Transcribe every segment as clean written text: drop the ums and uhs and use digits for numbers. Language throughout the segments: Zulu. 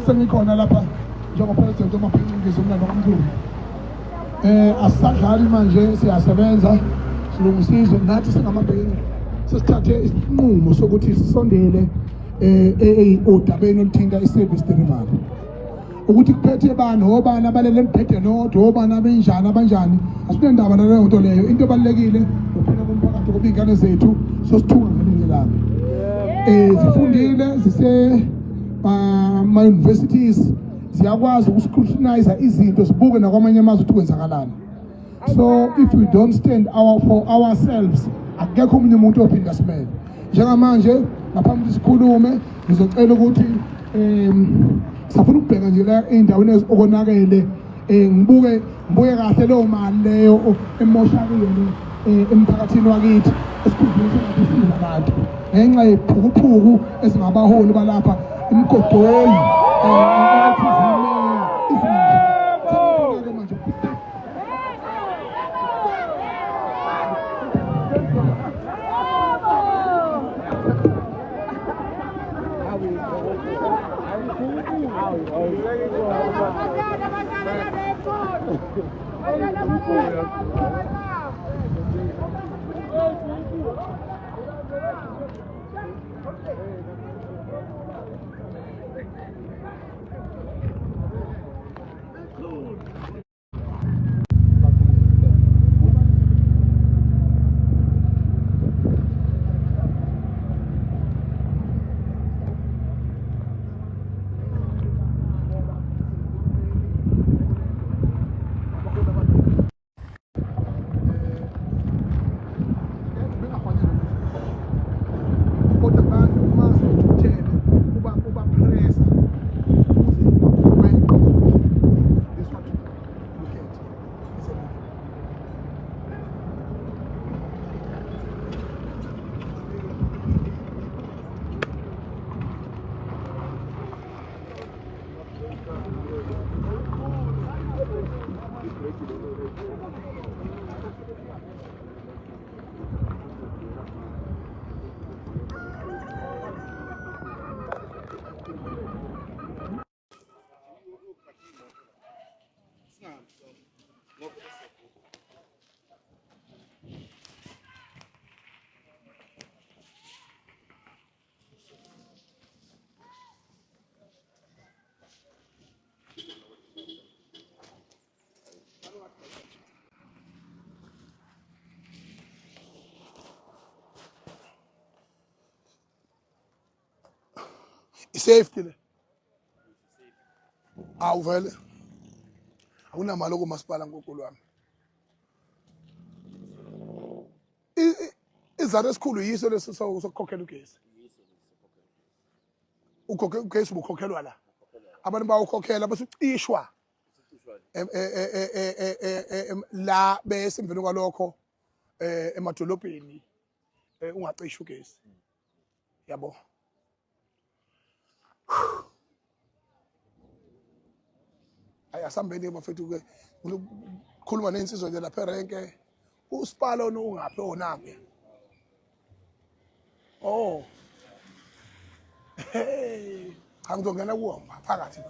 Sengikhona lapha njengopresident wamabhizinisi umlando kaMkhulu. Asisadlali manje, siyasebenza, silungisa izwe. Nathi singamabhizinisi sesithathe isinqumo sokuthi sisondele odabeni oluthinta i-service delivery. Ukuthi kuphethe bani, obani abalele embhedeni odwa, obani abenjani abanjani, asinendaba naleyo nto leyo. Into ebalulekile ukuphila komphakathi, ngoba iy'ngane zethu sosithuka ngelinye ilanga. Zifundile, zise ama-universities, ziyakwazi ukuscrutinize izinto, zibuke nakwamanye amazwe ukuthi kwenzakalani. So if we don't stand for ourselves, akekho omunye umuntu ophinda simele. Njengamanje ngaphambi ukuthi sikhulume, ngizocela ukuthi safuna ukubheka nje la ey'ndaweni okonakele, ngibuke kahle leyo mali leyo emoshakile emphakathini wakithi, esikhundleni sengathi isiza abantu ngenxa yephukuphuku ezingabaholi balapha, imigodoyi manje. Kodwa abantu uma sewuthukuthele uba pressa ukuze weqe. This what to look at. I-safety le awu vele akunamali okumasipala nkulunkulu wami. Isizathu esikhulu yiso lesi sokukhokhela ugesi. Ukhokhe ugesi ubukhokhelwa la, abantu bawukhokhela bese ucishwa la, bese emveni kwalokho emadolobheni ungacishi ugesi, yabo. Hayi, asambeni bafethu ke, khuluma nensizwa nje lapha erenke. Usipala ona ungaphi onaphi? Oh hey, cha, ngizongena kuwo phakathi.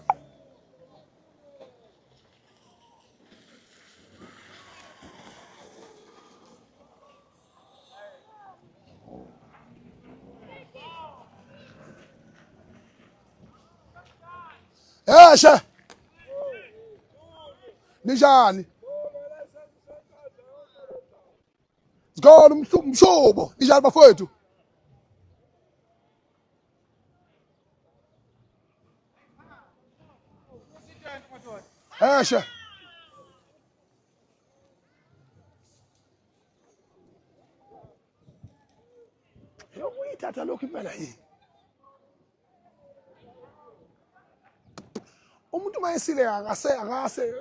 Eshe. Ninjani? Sikhona umhlobo. Ninjani bafowethu? Eshe. Yokuyithatha lokhu impela yini? Umuntu uma esile akase akase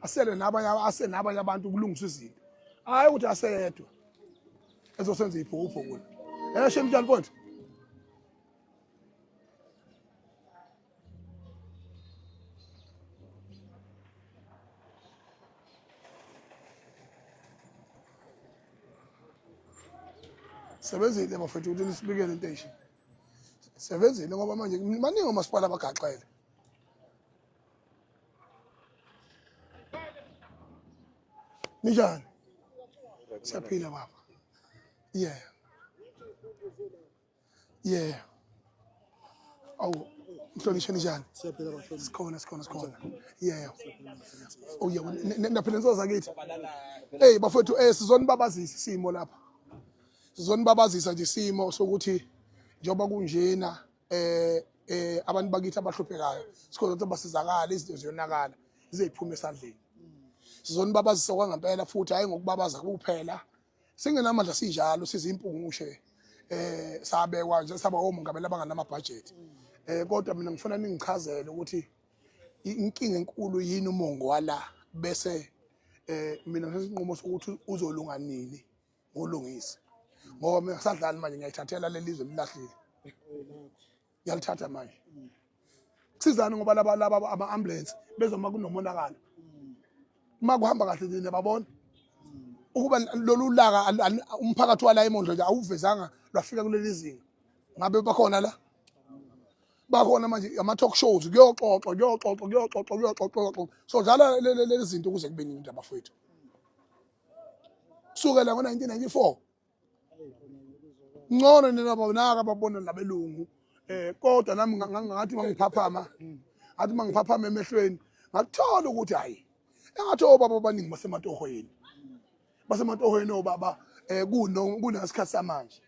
asele nabanye, ase nabanye abantu ukulungisa izinto, hayi ukuthi aseyedwa ezosenza iphukuphuku. Eshe mntwana mfowethu. Sebenzile bafethu ukuthi nisibikele into enje. Sebenzile ngoba manje baningi omasipala abagaxele. Ninjani? Siyaphila baba. Yeah. Yeah. Awu mhlonishwa ninjani? Siyaphila bafana. Sikhona sikhona sikhona. Yeah. Oh yeah, naphila insizwa zakithi. Hey bafethu sizonibabazisa isimo lapha. Sizonibabazisa nje isimo sokuthi njengoba kunjena abantu bakithi abahluphekayo sikhona ukuthi basizakale izinto ziyonakala zizoyiphuma esandleni. Sizonibabazisa kwangempela futhi hayi ngokubabaza kuphela. Singenamandla sinjalo sizimpungushe sabekwa nje saba omongameli abanganamabudget. Kodwa mina ngifuna ningichazele ukuthi inkinga enkulu yini umongo wala bese mina ngisinqumo sokuthi uzolunga nini ngolungise ngoba mina ngisadlali manje ngiyayithathela leli zwe lilahlile ngiyalithatha manje kusizani ngoba laba laba ama-ambulance bezoma kunomonakalo uma kuhamba kahle nina babona ukuba lolu laka umphakathi wala eMondlo nje awuvezanga lwafika kuleli zinga ngabe bakhona la bakhona manje ama-talk shows kuyoxoxwa kuyoxoxwa kuyoxoxwa kuyoxoxwa kuyoxoxwa so dlala lezi zinto kuze kube nini bafowethu kusukela ngo-1994 ngcono nina naka babona nabelungu kodwa nami ngathi mangiphaphama ngathi mangiphaphama emehlweni ngakuthola ukuthi hayi engathi obaba abaningi basematohweni basematohweni obaba kuno kunesikhathi samanje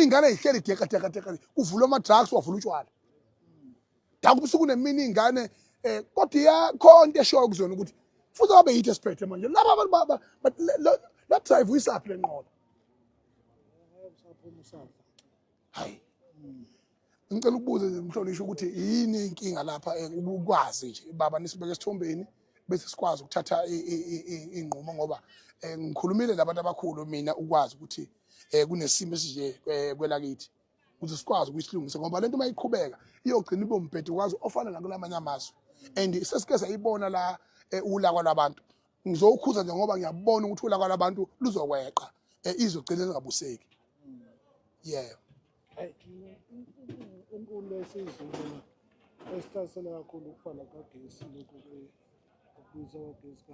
ingane ihleli deka deka deka kuvulwa ama drugs wavula utshwala daka ubusuku nemini ingane kodwa iyakhona into eshoyo kuzona ukuthi futhi abe yithi esiphethe manje laba abantu la drive uyisaphi lenqola hayi ngicela ukubuza nje mhlonishwa ukuthi yini inkinga lapha ukwazi nje baba nisibeke esithombeni bese sikwazi ukuthatha inqumo ngoba ngikhulumile nabantu abakhulu mina ukwazi ukuthi kunesimo esinje kwelakithi ukuze sikwazi ukuyisilungisa ngoba lento uma iqhubeka iyogcina ibe umbhedo kwazi ofana nakulamanye amazwe and sesike sayibona la ulaka lwabantu ngizowukhuza nje ngoba ngiyabona ukuthi ulaka lwabantu luzokweqa izogcina lingabuseki yeah Enkulu esiyizwile esihlasela kakhulu ukuvala kukagesi lokhu ukubuyiswa kukagesi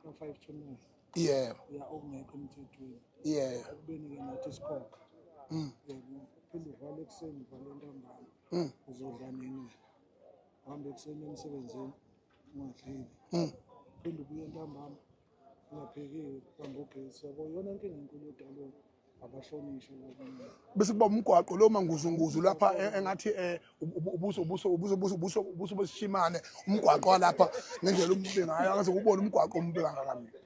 ka-5 to 9 yebo ya okungekho emthethweni yebo ekubeni-ke nathi sikhokha yebo phinde uvale ekuseni uvale ntambama uzodla nini uhambe ekuseni emsebenzini ungadlile phinde ubuye ntambama ungaphekiwe ubambe ugesi yabo iyona nkinga enkulu edalwe abahlonishwa labanye bese kuba umgwaqo lo manguzunguzu lapha engathi ubuso ubuso ubuso ubuso ubuso ubuso besishimane umgwaqo walapha ngendlela umubi ngayo akaze kubona umgwaqo omubi kangaka mina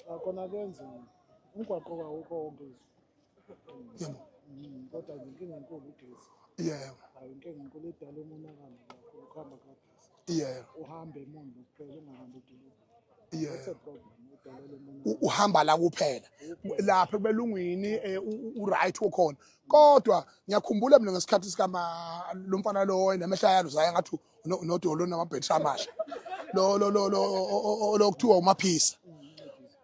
Cha khona kuyenzeka umgwaqo kawukho wonke yebo kodwa nje inkinga enkulu ugesi yebo hayi inkinga enkulu edala umonakalo kakhulu ukuhamba kagesi yebo uhambe eMondlo kuphela ungahambi edolobheni yebo that's a problem edalela umonakalo uhamba la kuphela lapha kubelungwini u-right wokhona kodwa ngiyakhumbula mina ngesikhathi sikama lo mfana lo namehla yalo zaya ngathi nodolo namabhetri amasha lo lo lo lo lo kuthiwa umaphisa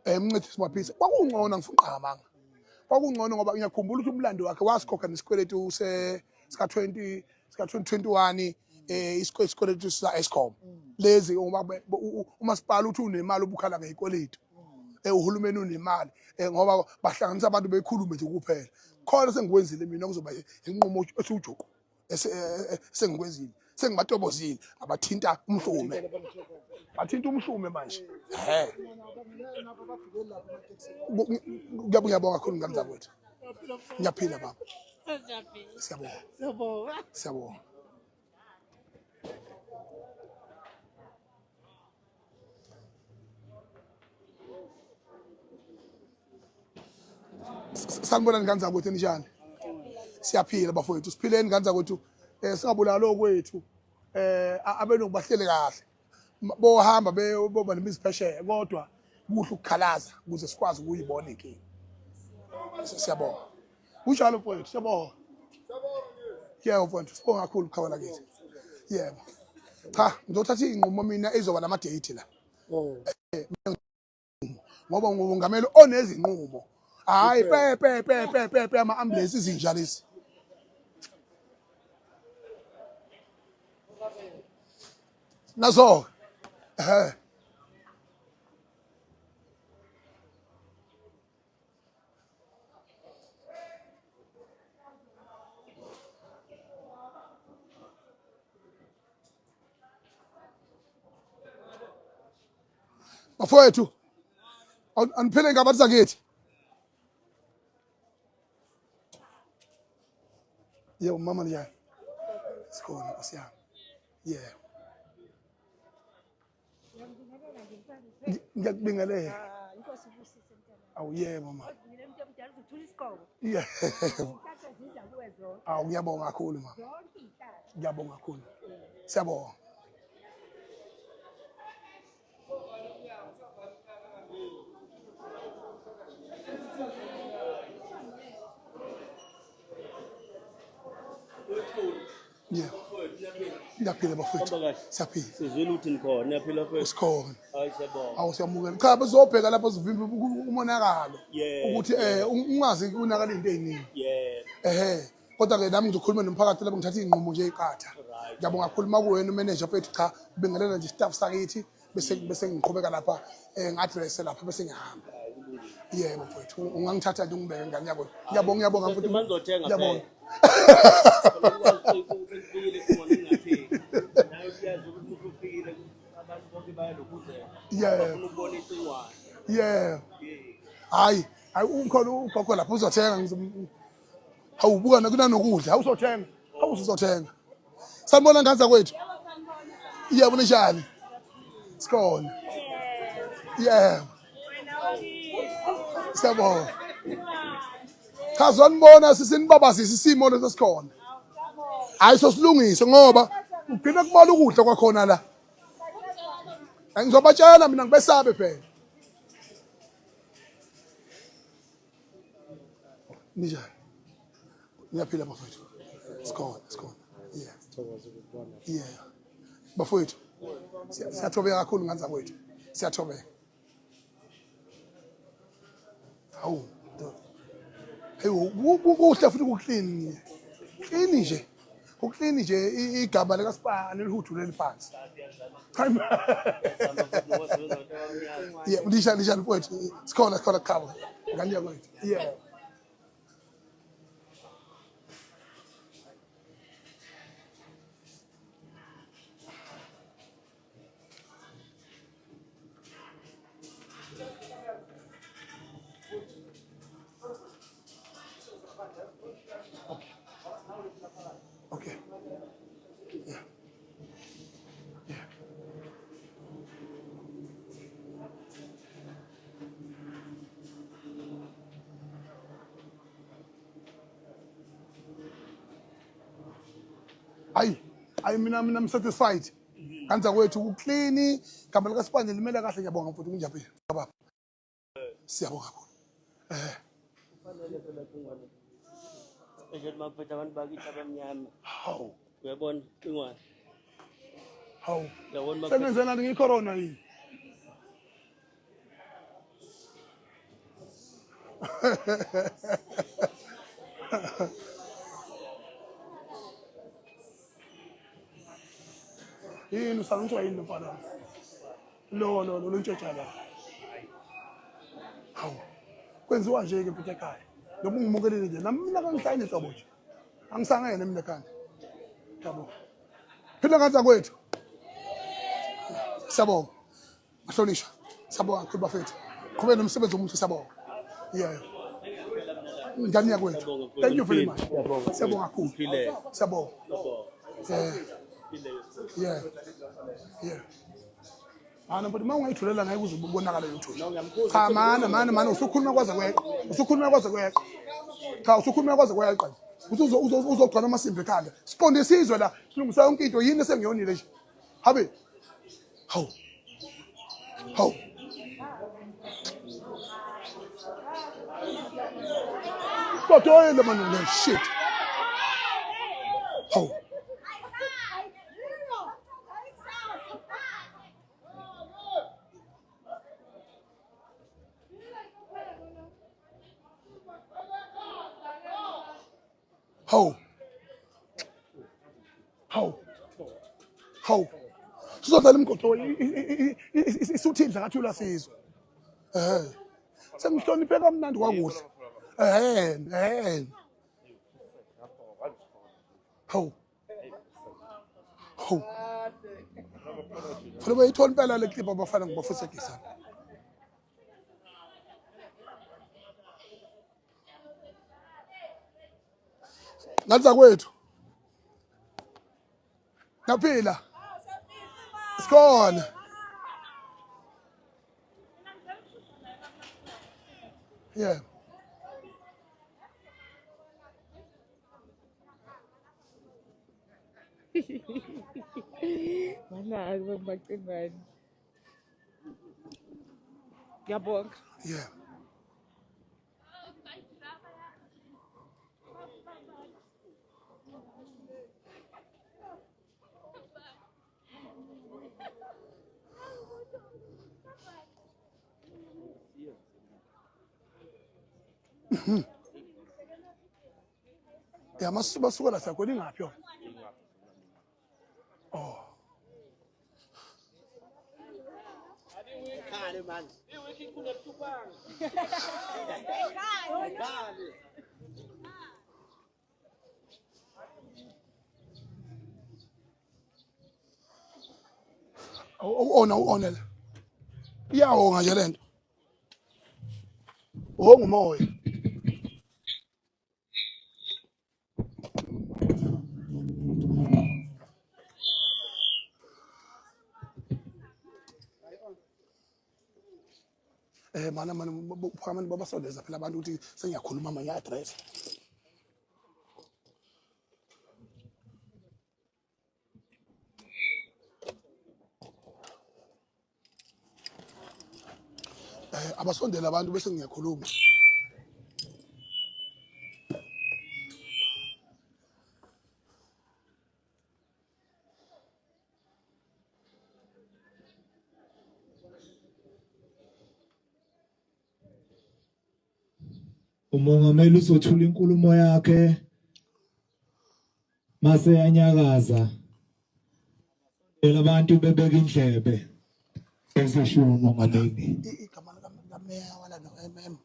mncedisi umaphisa kwakungcono ngifuna uqamanga kwakungcono ngoba ngiyakhumbula ukuthi umlando wakhe wasikhokha nesikweletu se sika 20 sika 2021 isikweletu sa Eskom lezi ngoba umasipala uthi unemali ubukhala ngezikweletu uhulumeni unemali ngoba bahlanganisa abantu bekhulume nje kuphela khona sengikwenzile mina kuzoba inqumo esiwujuqu sengikwenzile sengibatobozile abathinta umhlume bathinta umhlume manje he ngiyabonga kakhulu ngane zakwethu ngiyaphila baba siyabonga siyabonga Sanibonani ngane zakwethu ninjani? Siyaphila bafowethu, siphileni ngane zakwethu. Singabulali okwethu. Abelungu bahlele kahle. Bohamba boba nemizi phesheya kodwa kuhle ukukhalaza ukuze sikwazi ukuyibona inkinga. Siyabonga. Kunjalo mfowethu, siyabonga. Yebo mfowethu, sibonga kakhulu qhawe lakithi. Yebo. Cha, ngizothatha iy'nqumo mina ezoba nama-date la. Oh. Ngoba ngumongameli onezinqumo. Hayi pe pe pe pe pe pe ama ambulance izinja lezi. Nazo. Eh. Bafowethu aniphele ngabantu zakithi. Yebo mama njani? Sikhona nkosi yami. Yebo. Ngiyakubingelela. Ah, inkosi ibusise mntana. Awu yebo mama. Mina umuntu omdala uzothula isiqoko. Yebo. Inhlanhla ziza kuwe zonke. Awu ngiyabonga kakhulu mama. Zonke iy'nhlanhla. Ngiyabonga kakhulu. Siyabonga. Yebo. Ngiyaphila bafowethu. Hamba kahle. Siyaphila. Sizwile ukuthi nikhona, niyaphila mfethu. Sikhona. Hayi siyabonga. Awu siyamukela. Cha bezobheka lapho sivimba umonakalo. Yeah. Ukuthi ungazi kunakala into eziningi. Yeah. Ehhe. Kodwa ke nami ngizokhuluma nomphakathi lapho ngithatha izinqumo nje eziqatha. Right. Ngiyabonga kakhulu makuwena umanager mfethu cha ubingelela nje staff sakithi bese bese ngiqhubeka lapha ngi-address lapha bese ngihamba. Hayi kulungile. Yebo mfethu ungangithatha nje ungibeke ngane yabo. Ngiyabonga ngiyabonga mfethu. Manje uzothenga Ngiyabonga. phela. Ufikile khona ungathengi. Nawe uyazi ukuthi usufikile abantu bonke bayalokhuzela. Yeah. Bafuna ukubona iciwane. Yeah. Yeah. Hayi, hayi ukhona ugogo lapho uzothenga ngizom Hawu buka kunanokudla, hawu uzothenga. Hawu uzothenga. Sanibona ngane zakwethu. Yebo ninjani? Sikhona. Yebo. Siyabonga. Cha zonibona sisinibabazisa isimo leso sikhona. Hayi sosilungise ngoba ugcina kubala ukudla kwakhona la. Ngizobatshela mina ngibesabe phela. Ninjani? Niyaphila bafowethu? Sikhona, sikhona. Yeah. Sithokoze ukukubona. Yeah. Bafowethu, siyathobeka kakhulu ngane zakwethu. Siyathobeka. Hawu. Hey, kuhle futhi kuclean. Clean nje. Kuclean nje igama lika Sipani lihudulele phansi. Cha Yeah, lisha lisha mfowethu. Sikhona sikhona qhawe. Ngane yakwethu. Yeah. Okay. Yeah. Yeah. Hayi, hayi mina mina I'm satisfied. Kanza kwethu kuclean, gama lika Sipande limele kahle ngiyabonga mfowethu kunjabule. Baba. Siyabonga kakhulu. Eh, Kufanele phela Cingwane. Especially uma kuphethe abantu bakithi abamnyama. hawu, Uyabona Cingwane. hawu. Uyabona uma kuphethe Sengenze nani ngicorona yini? Yini usalungiswa yini lo mfana? Lo lo lo lontshontsha la. Hawu. Kwenziwa nje ke mfethu ekhaya. Noma ungimukelile nje nami mina kangihlanye nhlobo nje. Angisangene mina ekhanda. Yabo. Phila ngathi kwethu. Siyabonga. Bahlonishwa. Siyabonga kakhulu bafethu. Qhubeka nomsebenzi omuhle siyabonga. Yeah. Ngane yakwethu. Thank you very much. Siyabonga kakhulu. Siyabonga. Yeah. Yeah. Yeah. Mana but uma ungayithulela ngeke uze ubonakale YouTube. Cha mana mana mana usukhuluma kwaze kweqa. Usukhuluma kwaze kweqa. Cha usukhuluma kwaze kweqa. Usuzo uzogcwala amasimba ekhanda. Siqonde isizwe la silungisa yonke into yini esengiyonile nje. Habe. Hawu. Hawu. Kodwa yini manje le shit. Hawu. Hawu. Hawu. Hawu. Sizodlala imgodo isuthi indla kathula sizwe. Eh. Sengihloniphe kamnandi kwakuhle. Eh, eh. Hawu. Hawu. Funa bayithola impela le clip abafana ngibafusekisana. Ngathi zakwethu. Naphila. Sikhona. Yeah. Mana bacingwane. Ngiyabonga. Yeah. Ya masuka la siyakhona ingaphi yona? Oh. Awona uona la. Iyawonga nje lento. Wonga umoya. Eh mana mana phakamani babasondeza phela abantu ukuthi sengiyakhuluma manje address. Eh abasondela abantu bese ngiyakhuluma. Umongameli uzothula inkulumo yakhe mase yanyakaza abantu bebeka indlebe eseshiwo umongameli. Igama likameya wala no-MM.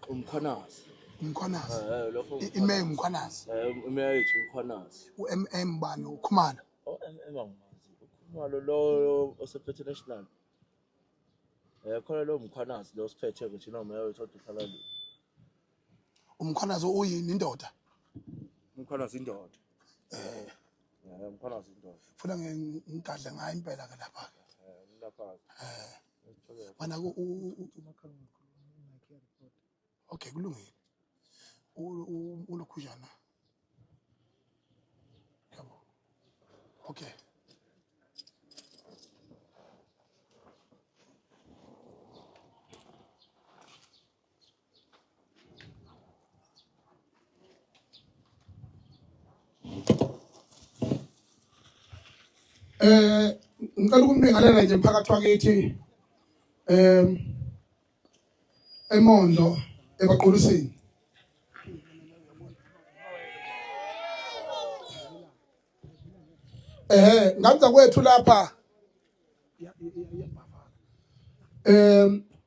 Umkhwanazi. Umkhwanazi. Eh lokho. Imeya umkhwanazi. Eh imeya yethu umkhwanazi. U-MM bani ukhumalo. O-MM angimazi. Ukhumalo lo osephethe national. Eh khona lo mkhwanazi lo siphethe ke thina umeya wethu odwa uhlala le. Umkhwanazi uyini indoda? Umkhwanazi indoda. Eh. Eh umkhwanazi indoda. Funa ngigadle ngayo impela ke lapha. Eh lapha. Eh. Mana ku Okay kulungile. Ulokhujana. Yabo. Okay. Eh ngicela ukumbingelela nje mphakathi wakithi em eMondo ebaqulusini. Ehhe ngamza kwethu lapha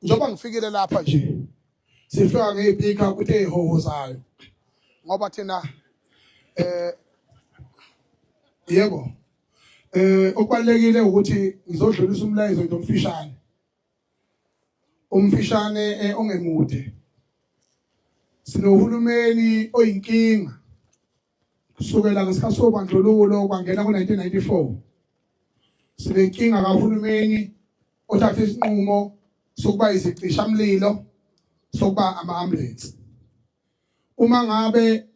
njengoba ngifikile lapha nje sifika ngeyipika ukuthi eyihohozayo ngoba thina eh yebo eh okubalekile ukuthi ngizodlulisa umlayezo nje omfishane umfishane eh, ongemude sinohulumeni oyinkinga kusukela ngesikhathi sobandlululo kwangena ku-1994 sinenkinga kahulumeni othatha isinqumo sokuba izicishamlilo sokuba ama-ambulensi uma ngabe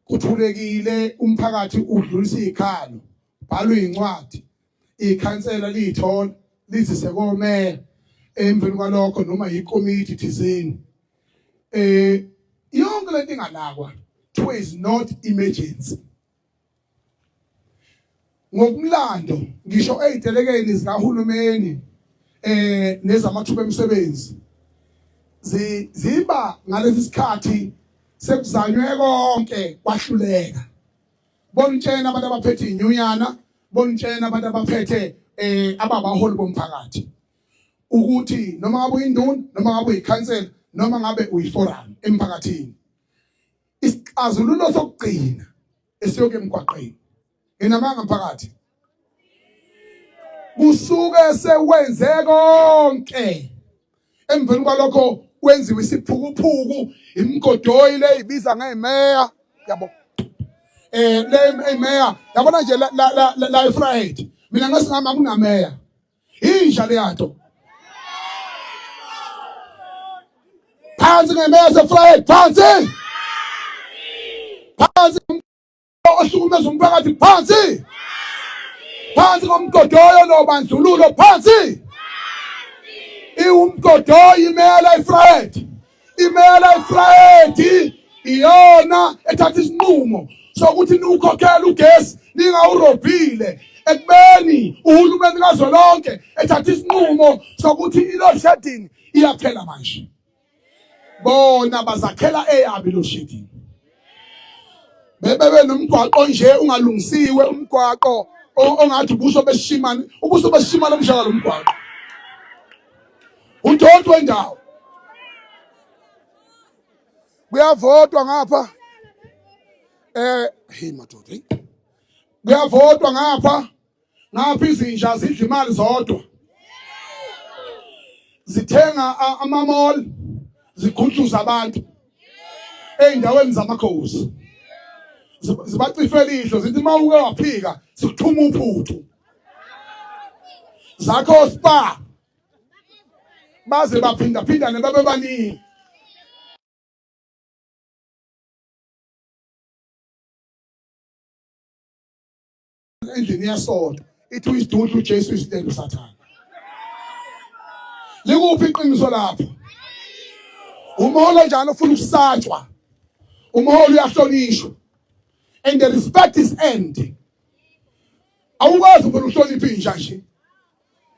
kuthulekile umphakathi udlulisa izikhalo bhalwe incwadi ikhansela liyithola lithi sekomeya emveni kwalokho noma yikomiti thizeni eh yonke lento inganakwa to is not emergency ngokumlando ngisho ezitelekeni zikahulumeni eh nezamathuba emisebenzi. Ziba ngalesi sikhathi sekuzanywe konke kwahluleka. Bonitshena abantu abaphethe inyunyana, bonitshena abantu abaphethe ababaholi bomphakathi ukuthi noma ngabe uyinduna, noma ngabe uyikhansela, noma ngabe uyiforum emphakathini, isixazululo sokugcina esiyoke emgwaqeni. Nginamanga mphakathi, kusuke sekwenze konke. Emveni kwalokho kwenziwa isiphukuphuku, imigodoyi le ibiza ngemeya yabo, le imeya yabona nje la la la, la eFriday mina ngasingama kunameya inja leyanto phansi ngemeya seFriday, phansi phansi ohlukumeza umphakathi, phansi phansi ngomgodoyo nobandlululo, phansi. Iwumgodoyi imela iFriday, imela iFriday iyona ethatha isinqumo sokuthi niwukhokhele ugesi ningawurobhile, ekubeni uhulumeni kazwelonke ethatha isinqumo sokuthi i-load shedding iyaphela manje. Bona bazakhela eyabo i-load shedding, bebe nomgwaqo nje ungalungisiwe, umgwaqo ongathi ubuso besishimane, ubuso besishimane omshaka lo mgwaqo udoti wendawo. Kuyavotwa ngapha, hey madoda, hey, kuyavotwa ngapha ngapha, izinja zidla imali zodwa, zithenga ama-mall, zigudluza abantu ey'ndaweni zamakhosi, zibacifela ihlo, zithi uma uke waphika sikuthuma uphuthu zakho spa, baze baphindaphindane babe baningi. Endlini yesonto ithi uyisidudla uJesu, isidela uSathane. Likuphi iqiniso lapho? Umholo njalo ufuna ukusatshwa, umholo uyahlonishwa and the respect is earned. Awukwazi uvela uhloniphe inja nje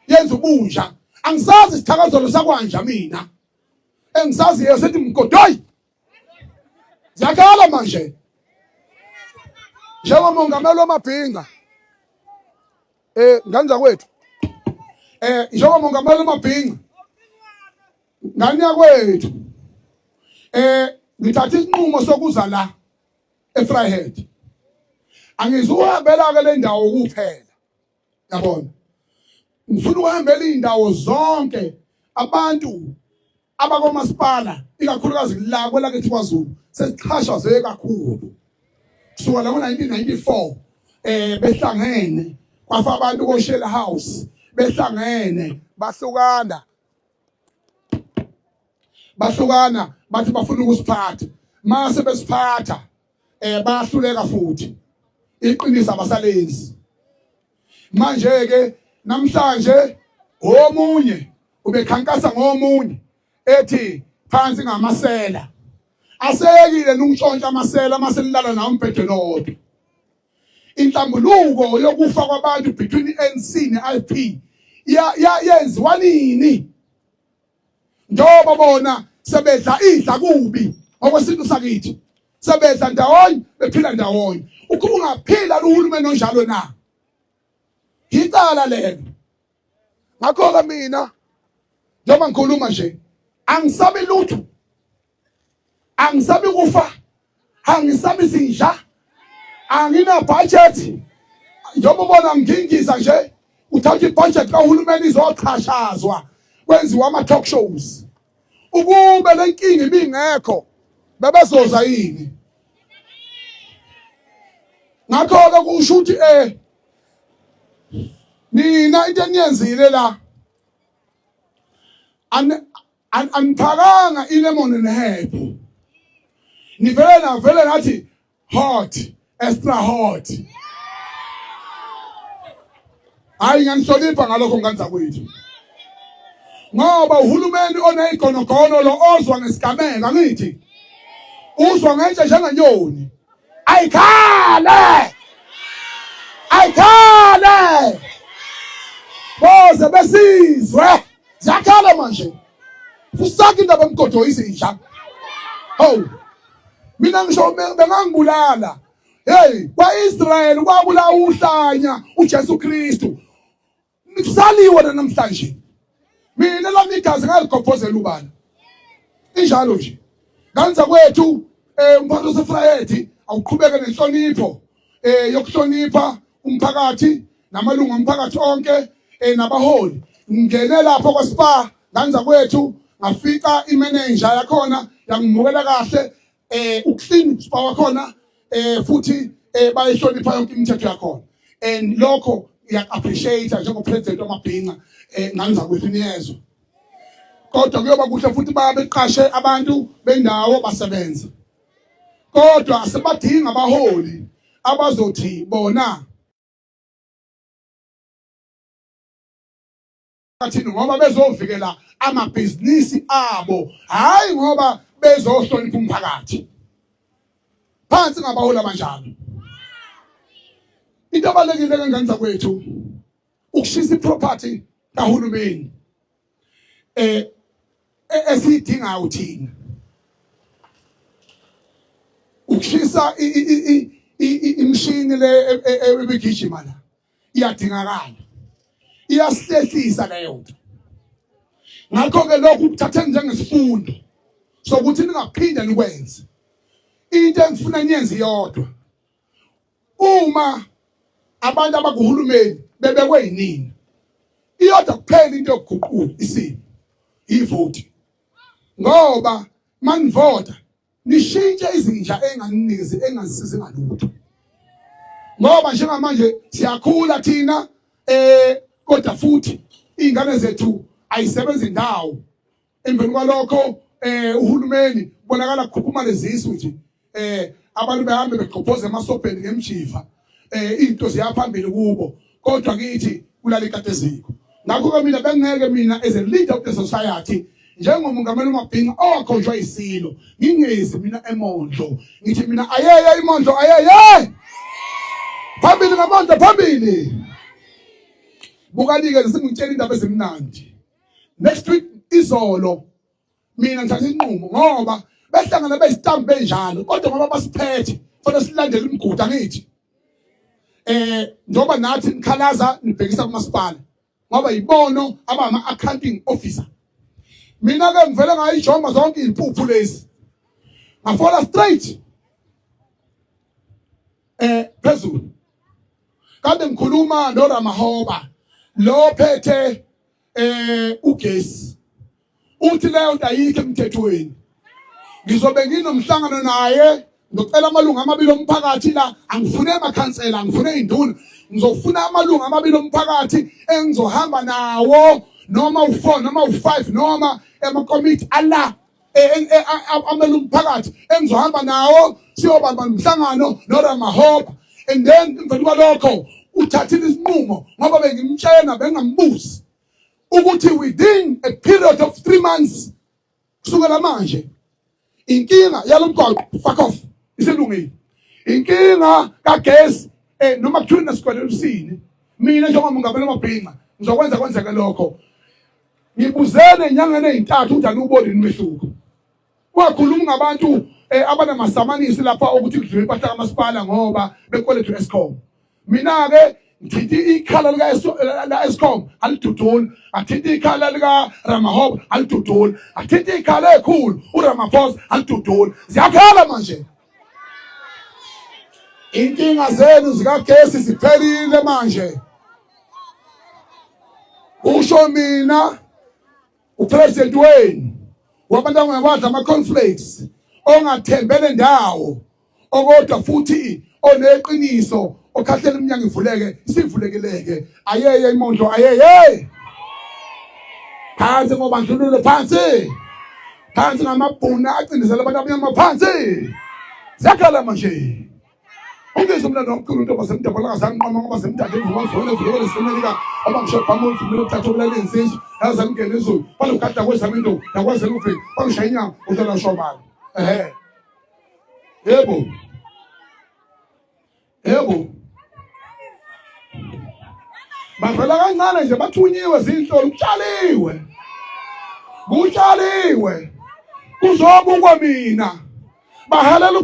yenza ubunja. Angisazi isithakazelo sakwanja mina, engisaziyo sethi mgodoyi ziyakhala manje njengomongameli wamabhinca, ngane zakwethu, njengomongameli wamabhinca, ngane yakwethu, ngithatha isinqumo sokuza la eVryheid. Angizuhambela ke le ndawo kuphela, yabona, ngifuna ukuhambela izindawo zonke. Abantu abakomasipala, ikakhulukazi la kwelakithi kwaZulu, sesichashazwe kakhulu kusuka la ngo-1994, behlangene kwafa abantu koShell House, behlangene bahlukana, bahlukana bathi bafuna ukusiphatha. Mase besiphatha bayahluleka futhi, iqiniso abasalenzi. Manje ke namhlanje omunye ubekhankasa ngomunye ethi phansi ngamasela. Aseyekile nokutshontsha amasela masenilala nawo umbhedeni owodwa. Inhlambuluko yokufa kwabantu between i-ANC ne-IFP yenziwa nini, njengoba bona sebedla idla kubi ngokwesintu sakithi, sebedla ndawonye, bephila ndawonye? Ungaphila uhulumeni onjalo na? Icala lelo. Ngakho-ke mina njengoba ngikhuluma nje, angisabi lutho, angisabi kufa, angisabi zinja, angina budget. Njengoba ubona ngingiza nje, uthatha ibudget kahulumeni izochashazwa kwenziwa ama-talk shows. Ukube le nkinga ibingekho bebezoza yini? Ngakho-ke kusho ukuthi nina into eniyenzile la, aniphakanga ilemon and herb, nivele navele nathi hot, extra hot. Hayi, ngiyanihlonipha ngalokho ngane zakwethu, ngoba uhulumeni oneyigonogono lo ozwa ngesigameko, angithi uzwa ngentshe njengenyoni. Ayikhale, ayikhale, boze besizwe, ziyakhala manje. Fusaka indaba mgodo izinja. Hawu. Mina ngisho bengangibulala. Hey, kwaIsrael kwabulawa uhlanya uJesu Kristu. Kusaliwe namhlanje. Mina lami igazi ngaligobhozela ubani. Injalo nje. Nganza kwethu umphakathi waseFrayedi awuqhubeke nenhlonipho yokuhlonipha umphakathi namalungu omphakathi onke nabaholi. Ngingene lapho kwaSpa nganza kwethu ngafica imanager yakhona yangimukela kahle uclean spa wakhona futhi bayihlonipha yonke imithetho yakhona and lokho ngiya appreciate njengo president wamabhinca nganza kwethu niyezwa. Kodwa kuyoba kuhle futhi babeqashe abantu bendawo basebenza, kodwa asibadinga abaholi abazothi bona athini ngoba bezovikela amabhizinisi abo, hayi ngoba bezohlonipha umphakathi. Phansi ngabaholi abanjalo. Into ebalulekile kangane zakwethu ukushisa iproperty kahulumeni esiyidingayo thina, ukushisa imishini le ebigijima la iyadingakala, iyasihlehlisa leyo nto. Ngakho-ke lokhu kuthatheni njengesifundo sokuthi ningaphinda nikwenze. Into engifuna niyenze iyodwa, uma abantu abakuhulumeni bebekwe yinini, iyodwa kuphela into yokuguqula isimo, ivoti. Ngoba manivota nishintshe izinja enganinikezi engazisizi ngalutho, ngoba njengamanje siyakhula thina kodwa futhi izingane zethu ayisebenzi indawo. Emveni kwalokho uhulumeni kubonakala kukhuphuma lezisu nje, abantu behambe begqobhoza emasobheni ngemjiva, into ziyaphambili kubo, kodwa kithi kulala ikati eziko. Ngakho-ke mina bengeke mina as a leader of the society njengomongameli uMabhinca owakhonjwa isilo ngingezi mina eMondlo, ngithi mina ayeye iMondlo, ayeye phambili ngamondlo phambili. Bukani-ke singitshela indaba ezimnandi. Next week izolo mina ngithatha inqumo, ngoba behlangana beyizitambu benjalo, kodwa ngoba basiphethe fanele silandele imigudu. Angithi njengoba nathi nikhalaza nibhekisa kumasipala ngoba yibono abama accounting officer. Mina ke ngivele ngayijoma zonke izimpuphu lezi, ngafola straight phezulu. Kade ngikhuluma noRamahoba lo phethe ugesi, uthi leyo nto ayikho emthethweni. Ngizobe nginomhlangano naye, ngizocela amalungu amabili omphakathi la, angifune amakhansela, angifune induna, ngizofuna amalungu amabili omphakathi engizohamba nawo, noma u4 noma u5 noma amakomiti ala amele umphakathi engizohamba nawo, siyobamba umhlangano noRamahoba. And then emveni kwalokho uthathile isinqumo, ngoba bengimtshela bengambuzi ukuthi within a period of 3 months kusukela manje inkinga yalomgwaqo fuck off iselungile. Inkinga kagesi noma kuthiwa nesikweletu mina njengomongameli wamabhinca ngizokwenza kwenzeke lokho. Ngibuzele enyangeni ezintathu ukuthi anuboni umehluko. Wakhuluma ngabantu abanamasamanisi lapha ukuthi kudliwe impahla kamasipala ngoba bekwelethu Eskom. Mina ke ngithinta ikhala lika Eskom alidudula, athinta ikhala lika Ramahoba alidudula, athinta ikhala ekhulu uRamaphosa alidudula. Ziyakhala manje. Inkinga zenu zikagesi ziphelile manje. Usho mina upresident wenu wabantu abangakwadla ama-cornflakes, ongathembele ndawo, okodwa futhi oneqiniso, okhahlela iminyango ivuleke, isivulekileke. Ayeye iMondlo, ayeye phansi ngobandlululo, phansi phansi ngamabhuna acindezela abantu abamnyama, phansi. Ziyakhala manje. Ungizwe umlando womkhulu untombazane umdabula kazanqoma ngoba semdade imvuma zona ezuloko lesemelika oba ngisho bhamu uvumile ukuthatha obulala insizwa yazamngena izulu balugada kwezami into nakwazela ufika bangishaya inyama uzola shobani. Ehe, yebo yebo, bavela kancane nje bathunyiwe zinhlolo kutshaliwe. Kutshaliwe kuzobukwa mina, bahalela.